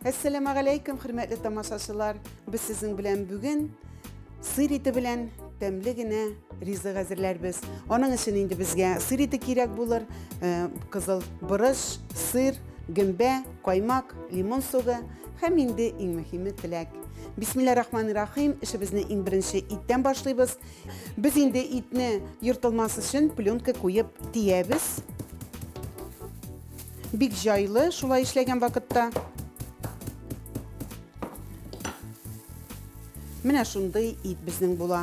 Әссәламәгаләйкүм, хөрмәтле тамашачылар! Без сезнең белән бүген сыр ите белән тәмле генә ризык әзерләрбез. Аның өчен инде безгә сыр ите кирәк булыр, кызыл борыч, сыр, гөмбә, каймак, лимон согы һәм инде иң мөһиме теләк. Бисмилла рахмани рахим, эшебезне иң беренче иттән башлыйбыз. Без инде итне ертылмас өчен пленка куеп тиябез. Бик җайлы шулай эшләгән вакытта. Менә шундый ит безнең була.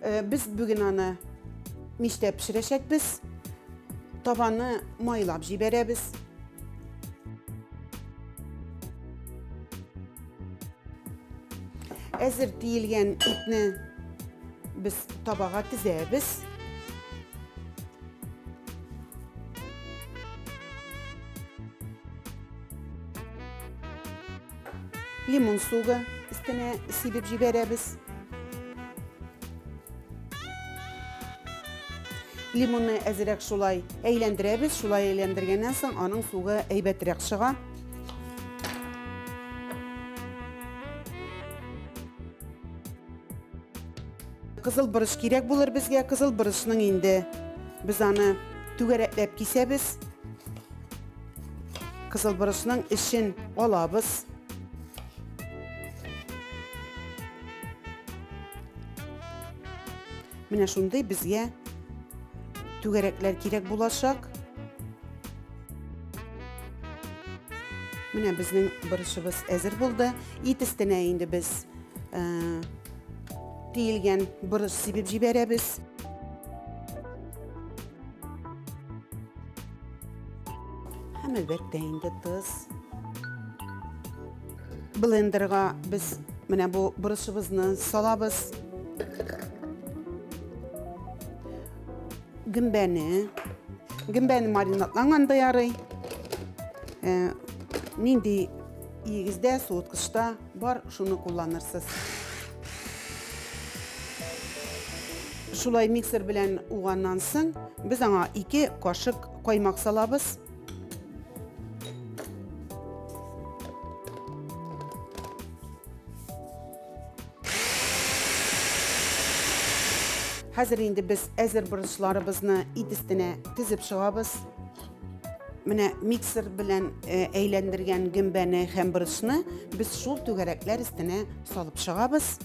Без бүген аны мичтә пешерәчәкбез. Табаны майлап җибәрәбез. Әзер тиелгән итне без табага тезәбез. Лимон сугы өстенә сибеп җибәрәбез. Лимонны әзерәк шулай әйләндерәбез. Шулай әйләндергәннән соң аның сугы әйбәтрәк чыга. Кызыл борыч кирәк булыр безгә. Кызыл борычның инде без аны түгәрәкләп кисәбез. Кызыл борычның эчен алабыз. Менә шундый безгә түгәрәкләр кирәк булачак. Менә безнең борычыбыз әзер булды. Ит өстенә инде без тиелгән борыч сибеп җибәрәбез. Һәм әлбәттә инде тоз. Блендерга без менә бу борычыбызны салабыз. Гөмбәне. Гөмбәне маринадланган да ярый. Нинди өегездә, суыткычта бар, шуны кулланырсыз. Шулай миксер белән уганнан соң без аңа 2 кашык каймак салабыз. Хәзер инде без әзер борычларыбызны ит өстенә тезеп чыгабыз. Менә миксер белән әйләндергән гөмбәне һәм борычны без шул түгәрәкләр өстенә салып чыгабыз.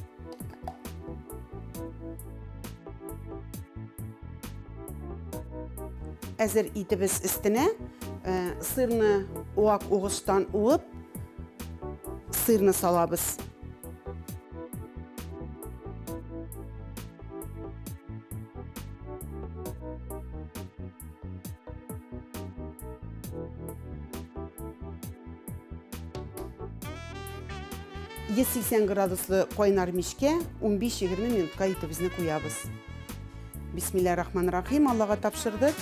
Әзер итебез өстенә сырны вак угычтан уып, сырны салабыз. 180 градуслы кайнар мичкә 15-20 минутка итебезне куябыз. Бисмилла рахман рахим, Аллага тапшырдык.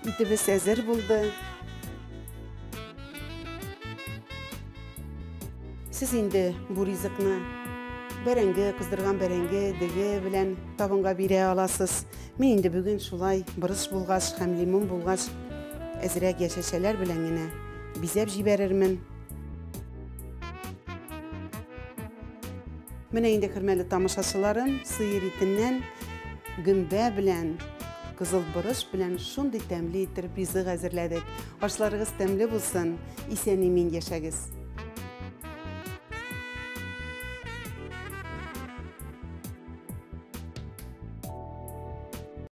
Итебез әзер булды. Сез инде бу ризыкны бәрәңге, кыздырган бәрәңге, дөге белән табынга бирә аласыз. Мин инде бүген шулай борыч булгач һәм лимон булгач әзрәк яшелчәләр белән генә бизәп җибәрермен. Менә инде хөрмәтле тамашачыларым, сыер итеннән гөмбә белән, кызыл борыч белән шундый тәмле итеп ризык әзерләдек. Ашларыгыз тәмле булсын, исән-имин яшәгез.